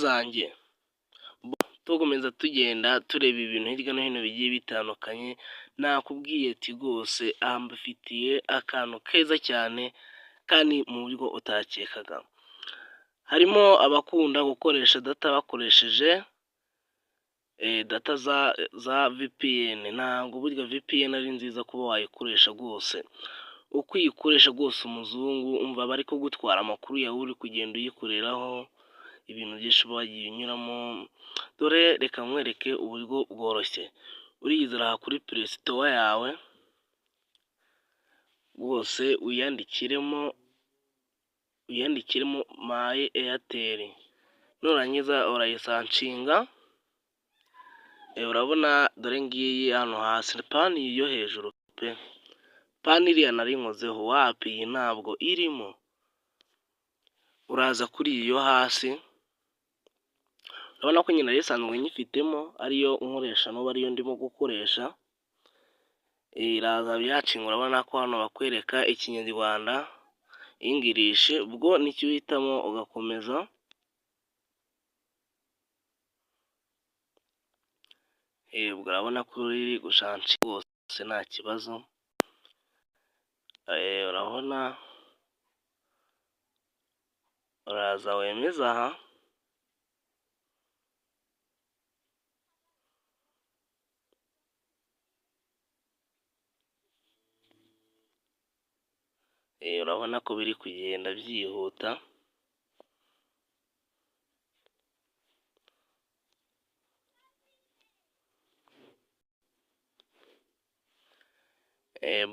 Zanjye tukomeza tugenda tureba ibintu hirya no hino bigiye bitandukanye, nakubwiye ati rwose aha mbafitiye akantu keza cyane kandi mu buryo utakekaga. Harimo abakunda gukoresha data bakoresheje data za VPN, ntabwo burya VPN ari nziza kuba wayikoresha rwose, uko uyikoresha rwose umuzungu umva aba ari kugutwara amakuru yawe uri kugenda uyikoreraho, ibintu byinshi uba wagiye unyuramo, dore reka nkwereke uburyo bworoshye, uriyizira aha kuri Play Store yawe rwose wiyandikiremo, wiyandikiremo my Airtel, nurangiza urayisearchinga, urabona dore ngiyi hano hasi pani iyi yo hejuru pe, pani iriya nari nkozeho wapi iyi ntabwo irimo, uraza kuri iyi yo hasi, urabona ko nyine nari isanzwe nyifitemo ariyo nkoresha n'ubu ariyo ndimo gukoresha, iraza byacinga urabona ko hano bakwereka Ikinyarwanda, English, ubwo nicyo uhitamo ugakomeza. Ubwo urabona ko iri gusearchinga rwose nta kibazo, urabona uraza wemeze aha. Urabona ko biri kugenda byihuta.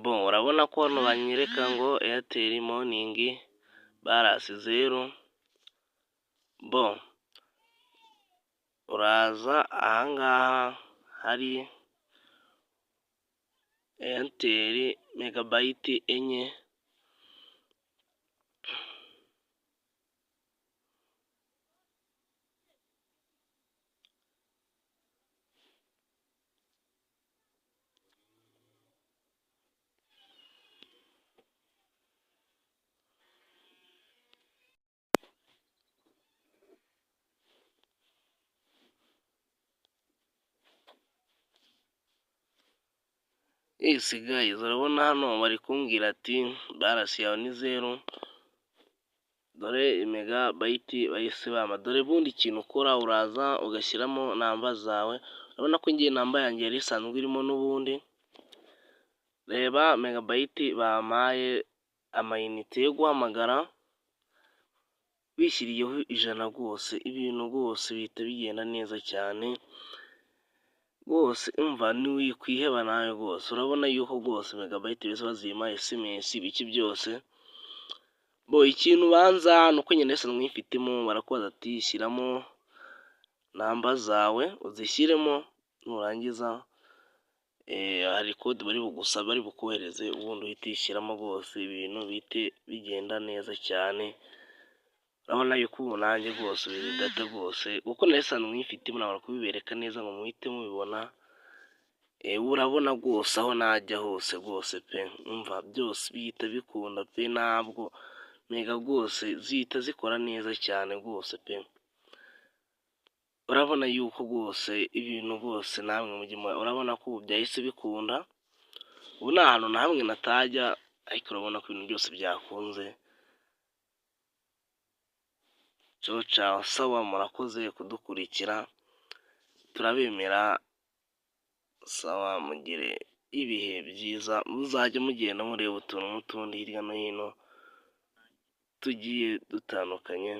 Bon urabona ko hano banyereka ngo Airtel morning balance zero, bon uraza aha ngaha hari Airtel megabyte 4. Yes guys, urabona hano bari kumbwira ati balance yawe ni zero, dore megabyte bahise bampa, dore bundi ikintu ukora uraza ugashyiramo namba zawe, urabona ko ngiye namba yanjye yari isanzwe irimo n'ubundi, reba megabyte bampaye, amayinite yo guhamagara wishyiriyeho 100 rwose, ibintu rwose bihita bigenda neza cyane rwose, umva ntiwikwiheba nawe rwose, urabona yuko rwose megabyte bahise bazimpa, SMS ibiki byose. Bo ikintu ubanza ni uko nyine nsanzwe nyifitemo, barakubaza ati shyiramo namba zawe uzishyiremo, nurangiza hari code bari bugusabe bari bukohereze, ubundi uhite uyishyiramo rwose ibintu bihite bigenda neza cyane. Urabona yuko ubu nanjye rwose izi data rwose kuko nari nsanzwe nyifitemo nabura kubibereka neza ngo muhite mubibona, urabona rwose aho najya hose rwose pe, umva byose bihita bikunda pe, ntabwo mega rwose zihita zikora neza cyane rwose pe. Urabona yuko rwose ibintu rwose namwe mujye urabona ko ubu byahise bikunda, ubu nta hantu na hamwe natajya ariko urabona ko ibintu byose byakunze. Ciao ciao, sawa murakoze kudukurikira, turabemera, sawa mugire ibihe byiza, muzajye mugenda mureba utuntu n'utundi hirya no hino tugiye dutandukanye.